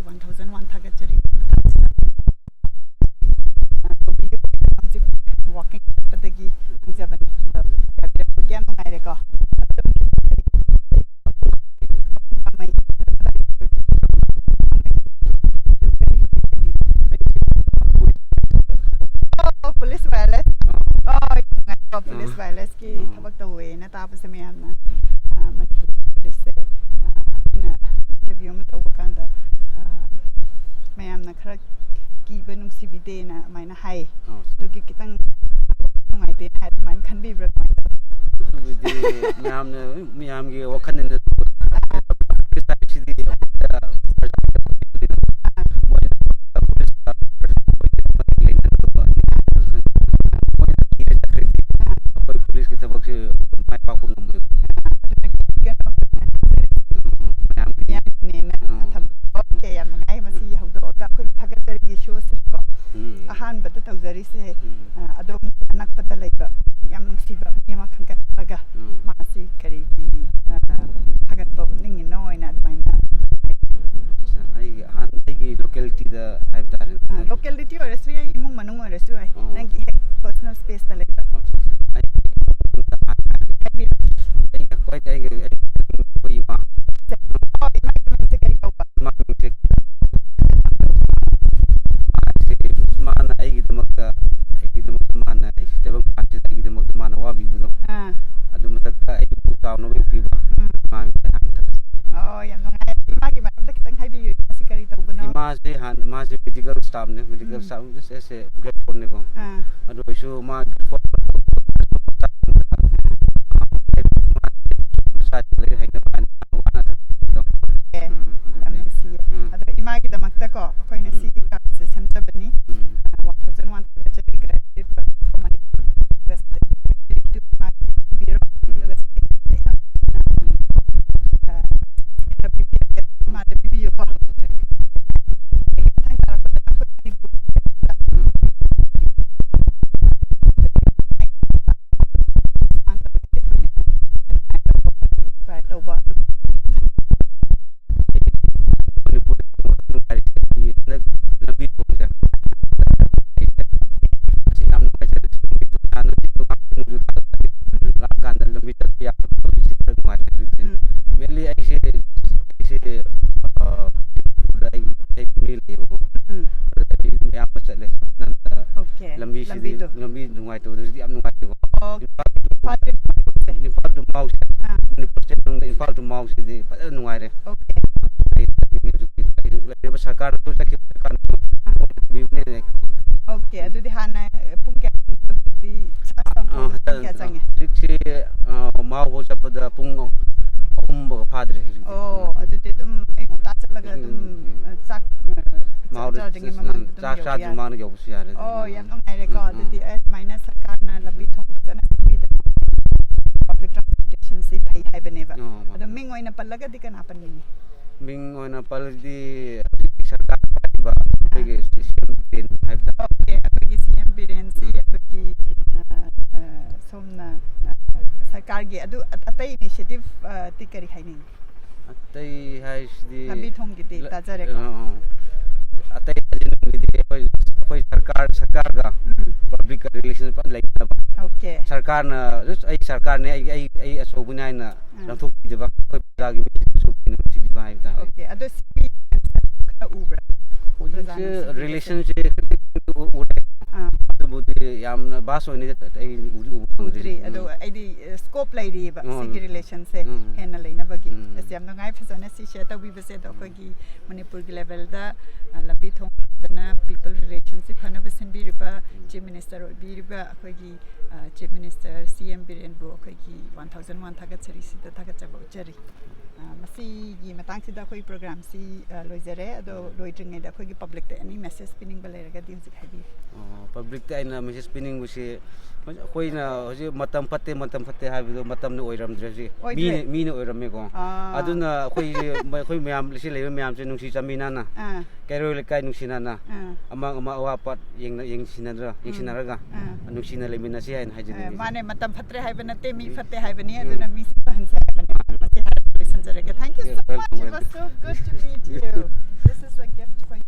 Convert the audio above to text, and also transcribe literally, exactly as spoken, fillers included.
One thousand one ꯊꯥꯒꯠꯆꯔꯤ꯫ ꯍꯧꯖꯤꯛ ꯋꯥꯀꯤꯡ ꯆꯠꯄꯗꯒꯤ ꯈꯪꯖꯕꯅꯤ꯫ ꯑꯗꯣ ꯌꯥꯕꯤꯔꯛꯄꯒꯤ ꯌꯥꯝ ꯅꯨꯡꯉꯥꯏꯔꯦꯀꯣ꯫ ꯑꯣ, ꯄꯨꯂꯤꯁ ꯚꯥꯏꯑꯣꯂꯦꯟꯁ꯫ ꯑꯣ, ꯌꯥꯝ ꯅꯨꯡꯉꯥꯏꯀꯣ, ꯄꯨꯂꯤꯁ ꯚꯥꯏꯑꯣꯂꯦꯟꯁꯀꯤ ꯊꯕꯛ ꯇꯧꯋꯦꯅ ꯇꯥꯕꯁꯦ ꯃꯌꯥꯝꯅ꯫ ꯑ, ꯃꯅꯤꯄꯨꯔ ꯄꯨꯂꯤꯁꯁꯦ, ꯑ, ꯑꯩꯅ ꯏꯟꯇꯔꯚ꯭ꯌꯨ ꯑꯃ ꯇꯧꯕ ꯀꯥꯟꯗ, ꯑ, ꯃꯌꯥꯝꯅ ꯈꯔ ꯀꯤꯕ ꯅꯨꯡꯁꯤꯕꯤꯗꯦꯅ ꯑꯗꯨꯃꯥꯏꯅ ꯍꯥꯏ꯫ ꯑꯣ꯫ ꯑꯗꯨꯒꯤ ꯈꯤꯇꯪ ꯅꯨꯡꯉꯥꯏꯇꯦ ꯍꯥꯏ, ꯑꯗꯨꯃꯥꯏꯅ ꯈꯟꯕꯤꯕ꯭ꯔꯥ, ꯀꯃꯥꯏꯅ ꯇꯧꯋꯤ? ꯑꯗꯨꯕꯨꯗꯤ ꯃꯌꯥꯝꯅ, ꯃꯌꯥꯝꯒꯤ ꯋꯥꯈꯜꯅꯤꯅ꯫ ꯁꯤꯗꯤ ꯑꯥ꯫ ꯃꯣꯏ ꯑꯩꯈꯣꯏ ꯄꯨꯂꯤꯁꯀꯤ ꯊꯕꯛꯁꯤ ꯃꯥꯏ ꯄꯥꯛꯄ ꯉꯝꯃꯣꯏꯕ꯫ ꯎꯝ, ꯃꯌꯥꯝꯒꯤ ꯌꯥꯝꯅꯦꯅ ꯎꯝ꯫ ꯊꯝ-, ꯑꯣꯀꯦ, ꯌꯥꯝ ꯅꯨꯡꯉꯥꯏ꯫ ꯃꯁꯤ ꯍꯧꯗꯣꯛꯑꯒ ꯑꯩꯈꯣꯏ ꯊꯥꯒꯠꯆꯔꯤꯒꯤ ꯁꯣꯁꯤꯗꯀꯣ꯫ ꯎꯝ꯫ ꯑꯍꯥꯟꯕꯗ ꯇꯧꯖꯔꯤꯁꯦ, ꯎꯝ꯫ ꯑ, ꯑꯗꯣꯝꯒꯤ ꯑꯅꯛꯄꯗ ꯂꯩꯕ ꯌꯥꯝ ꯅꯨꯡꯁꯤꯕ ꯃꯤ ꯑꯃ ꯈꯟꯒꯠꯂꯒ ꯎꯝ꯫ ꯃꯥꯁꯤ ꯀꯔꯤꯒꯤ, ꯑ, ꯊꯥꯒꯠꯄ ꯎꯠꯅꯤꯡꯉꯤꯅꯣ ꯍꯥꯏꯅ ꯑꯗꯨꯃꯥꯏꯅ꯫ ꯑꯩꯒꯤ ꯑꯍꯥꯟ-, ꯑꯩꯒꯤ ꯂꯣꯀꯦꯂꯤꯇꯤꯗ ꯍꯥꯏꯕ ꯇꯥꯔꯦ꯫ ꯑ, ꯂꯣꯀꯦꯂꯤꯇꯤ ꯑꯣꯏꯔꯁꯨ ꯌꯥꯏ, ꯏꯃꯨꯡ ꯃꯅꯨꯡ ꯑꯣꯏꯔꯁꯨ ꯌꯥꯏ꯫ ꯑꯣ꯫ ꯅꯪꯒꯤ ꯍꯦꯛ ꯄꯔꯁꯣꯅꯦꯜ ꯁ꯭ꯄꯦꯁꯇ ꯂꯩꯕ꯫ ꯑꯣ, ꯑꯩ ꯍꯥꯏꯕꯤꯌꯨ꯫ ꯑꯩꯒꯤ ꯈ꯭ꯋꯥꯏꯗꯒꯤ ꯑꯩꯒꯤ, ꯑꯩꯒꯤ ꯑꯩꯈꯣꯏ ꯏꯃꯥ꯫ ꯑꯣ, ꯏꯃꯥꯒꯤ ꯃꯤꯡꯁꯦ ꯀꯔꯤ ꯀꯧꯕ? ꯏꯃꯥ ꯃꯤꯡꯁꯦ ꯃꯥꯅ ꯑꯩꯒꯤꯗꯃꯛꯇ, ꯑꯩꯒꯤꯗꯃꯛꯇ ꯃꯥꯅ, ꯑꯩ ꯇꯥꯏꯕꯪ ꯄꯥꯟꯁꯤꯗ ꯑꯩꯒꯤꯗꯃꯛꯇ ꯃꯥꯅ ꯋꯥꯕꯤꯕꯗꯣ꯫ ꯑꯥ꯫ ꯑꯗꯨ ꯃꯊꯛꯇ ꯑꯩꯕꯨ ꯆꯥꯎꯅꯕ ꯌꯣꯛꯄꯤꯕ꯫ ꯎꯝ꯫ ꯏꯃꯥꯒꯤ ꯃꯊꯛꯇ꯫ ꯑꯣ, ꯌꯥꯝ ꯅꯨꯡꯉꯥꯏ꯫ ꯏꯃꯥꯒꯤ ꯃꯔꯝꯗ ꯈꯤꯇꯪ ꯍꯥꯏꯕꯤꯌꯨ꯫ ꯏꯃꯥꯁꯤ ꯀꯔꯤ ꯇꯧꯕꯅꯣ? ꯏꯃꯥꯁꯦ ꯍꯥꯟꯅ, ꯃꯥꯁꯦ ꯃꯦꯗꯤꯀꯦꯜ ꯁ꯭ꯇꯥꯐꯅꯦ, ꯃꯦꯗꯤꯀꯦꯜ ꯎꯝ꯫ ꯁ꯭ꯇꯥꯐ ꯑꯦꯁ ꯑꯦ ꯒ꯭ꯔꯦꯗ ꯐꯣꯔꯅꯦꯀꯣ꯫ ꯑꯥ꯫ ꯑꯗꯨ ꯑꯣꯏꯔꯁꯨ ꯃꯥ ꯒ꯭ꯔꯦꯗ ꯐꯣꯔ ꯃꯆꯥꯁꯤꯡ ꯂꯥꯏꯔꯤꯛ ꯍꯩꯅꯕ ꯍꯥꯏꯅ ꯋꯥꯅ ꯊꯝꯕꯗꯣ꯫ ꯑꯦ, ꯎꯝ, ꯌꯥꯝ ꯑꯗꯨꯅꯦ꯫ ꯅꯨꯡꯁꯤꯌꯦ꯫ ꯎꯝ꯫ ꯑꯗꯣ ꯏꯃꯥꯒꯤꯗꯃꯛꯇꯀꯣ, ꯑꯩꯈꯣꯏꯅ ꯎꯝ꯫ ꯁꯤꯒꯤ ꯀꯥꯔꯠꯁꯦ ꯁꯦꯝꯖꯕꯅꯤ꯫ ꯎꯝ꯫ ꯋꯥꯟ ꯊꯥꯎꯖꯟ ꯋꯥꯟ ꯍꯟꯗ꯭ꯔꯦꯗ ꯆꯠꯄꯤ ꯒ꯭ꯔꯦꯖꯨꯑꯦꯠ ꯄ꯭ꯔꯣꯐꯦꯁꯔ ꯃꯅꯤꯄꯨꯔ ꯌꯨꯅꯤꯚꯔꯁꯤꯇꯤ꯫ ꯏꯃꯥꯒꯤ ꯄꯤꯕꯤꯔꯣ꯫ ꯎꯝ꯫ ꯑꯗꯨꯒ ꯁꯤꯒꯤ, ꯑ, ꯏꯃꯥꯗ ꯄꯤꯕꯤꯌꯨꯀꯣ꯫ ꯃꯊꯪ ꯇꯥꯔꯛꯄꯗ ꯑꯩꯈꯣꯏ ꯃꯅꯤꯄꯨꯔ ꯎꯝ꯫ ꯂꯝꯕꯤꯗꯣ? ꯂꯝꯕꯤ ꯅꯨꯡꯉꯥꯏꯇꯕꯗꯨꯗꯤ ꯌꯥꯝ ꯅꯨꯡꯉꯥꯏꯇꯦꯀꯣ. ꯑꯣ, ꯏꯝꯐꯥꯜ ꯏꯝꯐꯥꯜ ꯇꯨ ꯃꯥꯎꯁꯦ? ꯏꯝꯐꯥꯜ ꯇꯨ ꯃꯥꯎ ꯁ꯭ꯇꯦꯠ ꯅꯨꯡꯗ ꯏꯝꯐꯥꯜ ꯇꯨ ꯃꯥꯎꯁꯤꯗꯤ ꯐꯖꯅ ꯅꯨꯡꯉꯥꯏꯔꯦ. Okay. ꯑꯩ ꯍꯧꯖꯤꯛ ꯂꯩꯔꯤꯕ ꯁꯔꯀꯥꯔꯅꯁꯨ ꯆꯠꯈꯤꯕ ꯁꯔꯀꯥꯔꯅꯁꯨ ꯇꯧꯕꯤꯕꯅꯦ. Okay, ꯑꯗꯨꯗꯤ ꯍꯥꯟꯅ ꯄꯨꯡ ꯀꯌꯥ ꯆꯪꯒꯦ? ꯍꯧꯖꯤꯛꯇꯤ ꯁꯥ ꯆꯥꯝ ꯑ, ꯄꯨꯡ ꯀꯌꯥ ꯆꯪꯉꯦ? ꯍꯧꯖꯤꯛꯁꯤ, ꯑ, ꯃꯥꯎꯐꯥꯎ ꯆꯠꯄꯗ ꯄꯨꯡ ꯑꯍꯨꯝ ꯐꯥꯎ ꯐꯥꯗ꯭ꯔꯦ ꯍꯧꯖꯤꯛꯇꯤ. ꯑꯣ, ꯑꯗꯨꯗꯤ ꯑꯗꯨꯝ ꯑꯩ ꯉꯟꯇꯥ ꯆꯠꯂꯒ ꯑꯗꯨꯝ ꯎꯝ, ꯎꯝ. ꯑ, ꯆꯥꯛ ꯑ, ꯆꯥꯛ ꯃꯥꯎꯗ ꯆꯥꯗ꯭ꯔꯤꯉꯩ ꯆꯠ- ꯃꯃꯥꯡꯗ ꯎꯝ, ꯑꯗꯨꯝ ꯆꯥꯛ ꯌꯧꯕ ꯆꯥꯗ꯭ꯔꯤ ꯌꯥꯔꯦ. ꯃꯃꯥꯡꯗ ꯌꯧꯕꯁꯨ ꯌꯥꯔꯦ. ꯑꯣ, ꯌꯥꯝ ꯅꯨꯡꯉꯥꯏꯔꯦꯀꯣ. ꯎꯝ, ꯎꯝ. ꯑꯗꯨꯗꯤ ꯑꯦ, ꯁꯨꯃꯥꯏꯅ ꯁꯔꯀꯥꯔꯅ ꯂꯝꯕꯤ ꯊꯣꯡ ꯐꯖꯅ ꯁꯦꯝꯕꯤꯗꯅ public transportationꯁꯤ ꯐꯩ ꯍꯥꯏꯕꯅꯦꯕ. ꯑꯣ, ꯑꯗꯣ ꯃꯤꯡ ꯑꯣꯏꯅ ꯄꯜꯂꯒꯗꯤ ꯀꯅꯥ ꯄꯟꯅꯤꯡꯉꯤ? ꯃꯤꯡ ꯑꯣꯏꯅ ꯄꯜꯂꯗꯤ ꯁꯔꯀꯥꯔ ꯄꯥꯏꯔꯤꯕ ꯑꯩꯈꯣꯏꯒꯤ ꯁꯤ ꯑꯦꯝ ꯕꯤꯔꯦꯟ ꯍꯥꯏꯕ ꯇꯥꯔꯦ. Okay, ꯑꯩꯈꯣꯏꯒꯤ ꯁꯤ ꯑꯦꯝ ꯕꯤꯔꯦꯟꯁꯤ ꯑꯩꯈꯣꯏꯒꯤ ꯑ, ꯑ, ꯁꯣꯝꯅ ꯑ, ꯁꯔꯀꯥꯔꯒꯤ ꯑꯗꯨ ꯑ- ꯑꯇꯩ initiative ꯑ, ꯇꯤ ꯀꯔꯤ ꯍꯥꯏꯅꯤꯡꯉꯤ? ꯑꯇꯩ ꯍꯥꯏꯁꯤꯗꯤ ꯂꯝꯕꯤ ꯊꯣꯡꯒꯤꯗꯤ ꯂ- ꯇꯥꯖꯔꯦꯀꯣ. ꯑ, ꯑ. ꯑꯇꯩ ꯍꯥꯏꯁꯤꯗꯤ ꯑꯩꯈꯣꯏ ꯑꯩꯈꯣꯏ ꯁꯔꯀꯥꯔ ꯁꯔꯀꯥꯔꯒ ꯎꯝ. ꯄꯕ꯭ꯂꯤꯛꯀ ꯔꯤꯂꯦꯁꯟ ꯐꯖꯅ ꯂꯩꯅꯕ. Okay. ꯁꯔꯀꯥꯔꯅ "ꯑꯁ, ꯑꯩ ꯁꯔꯀꯥꯔꯅꯦ, ꯑꯩ ꯑꯩ ꯑꯩ ꯑꯆꯧꯕꯅꯤ" ꯍꯥꯏꯅ ꯎꯝ. ꯂꯪꯊꯣꯛꯄꯤꯗꯕ, ꯑꯩꯈꯣꯏ ꯄ꯭ꯔꯖꯥꯒꯤ ꯃꯤꯁꯤꯡꯁꯨ ꯅꯨꯡꯁꯤꯕꯤꯕ ꯍꯥꯏꯕ ꯇꯥꯔꯦ. Okay, ꯑꯗꯣ ꯁꯤꯒꯤ ꯈꯔ ꯎꯕ꯭ꯔꯥ? ꯍꯧꯖꯤꯛꯁꯦ ꯄ꯭ꯔꯖꯥꯅ ꯁꯤꯒꯤ ꯔꯤꯂꯦꯁꯟꯁꯦ ꯎꯔꯦ. ꯑꯥ. ꯑꯗꯨꯕꯨꯗꯤ ꯌꯥꯝꯅ ꯚꯥꯁ ꯑꯣꯏꯅꯗꯤ ꯑꯩ ꯎꯗꯤ ꯎꯕ ꯐꯪꯗ꯭ꯔꯤ. ꯎꯗ꯭ꯔꯤ. ꯎꯝ. ꯑꯗꯣ ꯑꯩꯗꯤ ꯁ꯭ꯀꯣꯞ ꯂꯩꯔꯤꯑꯕ ꯎꯝ. ꯁꯤꯒꯤ ꯔꯤꯂꯦꯁꯟꯁꯦ ꯎꯝ. ꯍꯦꯟꯅ ꯂꯩꯅꯕꯒꯤ. ꯎꯝ. ꯑꯁ, ꯌꯥꯝ ꯅꯨꯡꯉꯥꯏ ꯐꯖꯅ ꯁꯤ ꯁꯤꯌꯔ ꯇꯧꯕꯤꯕꯁꯦ. ꯑꯗꯣ ꯑꯩꯈꯣꯏꯒꯤ ꯃꯅꯤꯄꯨꯔꯒꯤ ꯂꯦꯚꯦꯜꯗ ꯂꯝꯕꯤ ꯊꯣꯡꯗꯅ ꯄꯤꯄꯜ ꯔꯤꯂꯦꯁꯟꯁꯤ ꯐꯅꯕ ꯁꯤꯟꯕꯤꯔꯤꯕ ꯆꯤꯐ ꯃꯤꯅꯤꯁꯇꯔ ꯑꯣꯏꯕꯤꯔꯤꯕ ꯑꯩꯈꯣꯏꯒꯤ ꯆꯤꯐ ꯃꯤꯅꯤꯁꯇꯔ ꯁꯤ ꯑꯦꯝ ꯕꯤꯔꯦꯟꯕꯨ ꯑꯩꯈꯣꯏꯒꯤ ꯋꯥꯟ ꯊꯥꯎꯖꯟ ꯋꯥꯟ ꯊꯥꯒꯠꯆꯔꯤ, ꯁꯤꯗ ꯊꯥꯒꯠꯆꯕ ꯎꯠꯆꯔꯤ. ꯑ, ꯃꯁꯤꯒꯤ ꯃꯇꯥꯡꯁꯤꯗ ꯑꯩꯈꯣꯏ ꯄ꯭ꯔꯣꯒ꯭ꯔꯥꯝꯁꯤ ꯑ, ꯂꯣꯏꯖꯔꯦ꯫ ꯑꯗꯣ ꯂꯣꯏꯗ꯭ꯔꯤꯉꯩꯗ ꯑꯩꯈꯣꯏꯒꯤ ꯄꯕ꯭ꯂꯤꯛꯇ ꯑꯦꯅꯤ ꯃꯦꯁꯦꯖ ꯄꯤꯅꯤꯡꯕ ꯂꯩꯔꯒꯗꯤ ꯍꯧꯖꯤꯛ ꯍꯥꯏꯕꯤꯌꯨ. ꯄꯕ꯭ꯂꯤꯛꯇ ꯑꯩꯅ ꯃꯦꯁꯦꯖ ꯄꯤꯅꯤꯡꯕꯁꯤ, ꯑꯩꯈꯣꯏꯅ ꯍꯧꯖꯤꯛ "ꯃꯇꯝ ꯐꯠꯇꯦ, ꯃꯇꯝ ꯐꯠꯇꯦ" ꯍꯥꯏꯕꯗꯣ ꯃꯇꯝꯅ ꯑꯣꯏꯔꯝꯗ꯭ꯔꯦ ꯍꯧꯖꯤꯛ. ꯑꯣꯏꯗ꯭ꯔꯦ. ꯃꯤꯅ ꯃꯤꯅ ꯑꯣꯏꯔꯝꯃꯦꯀꯣ. ꯑꯥ. ꯑꯗꯨꯅ ꯑꯩꯈꯣꯏꯁꯦ ꯑꯩꯈꯣꯏ ꯃꯌꯥꯝ ꯁꯤ ꯂꯩꯕ ꯃꯌꯥꯝꯁꯦ ꯅꯨꯡꯁꯤ ꯆꯥꯟꯕꯤꯅꯅ, ꯑꯥ. ꯀꯩꯔꯣꯏ ꯂꯩꯀꯥꯏ ꯅꯨꯡꯁꯤꯅꯅ, ꯑꯥ. ꯑꯃꯥꯡ ꯑꯃꯥꯡ ꯑꯋꯥꯠ ꯑꯄꯥ ꯌꯦꯡꯅ ꯌꯦꯡꯁꯤꯟꯅꯗ꯭ꯔ ꯌꯦꯡꯁꯤꯟꯅꯔꯒ ꯑꯥ. ꯅꯨꯡꯁꯤꯅ ꯂꯩꯃꯤꯟꯅꯁꯤ ꯍꯥꯏꯅ ꯑ, ꯍꯥꯏꯖꯅꯤꯡꯉꯤ. ꯃꯥꯅꯦ, ꯃꯇꯝ ꯐꯠꯇ꯭ꯔꯦ ꯍꯥꯏꯕ ꯅꯠꯇꯦ, ꯃꯤ ꯐꯠꯇꯦ ꯍꯥꯏꯕꯅꯤ. ꯑꯗꯨꯅ ꯃꯤꯁꯦ ꯐꯍꯟꯁꯦ ꯍꯥꯏꯕꯅꯤ. ꯃꯁꯤ ꯍꯥꯏꯔꯒ ꯂꯣꯏꯁꯤꯟꯖꯔꯒꯦ. Thank you so much. It was so good to meet you.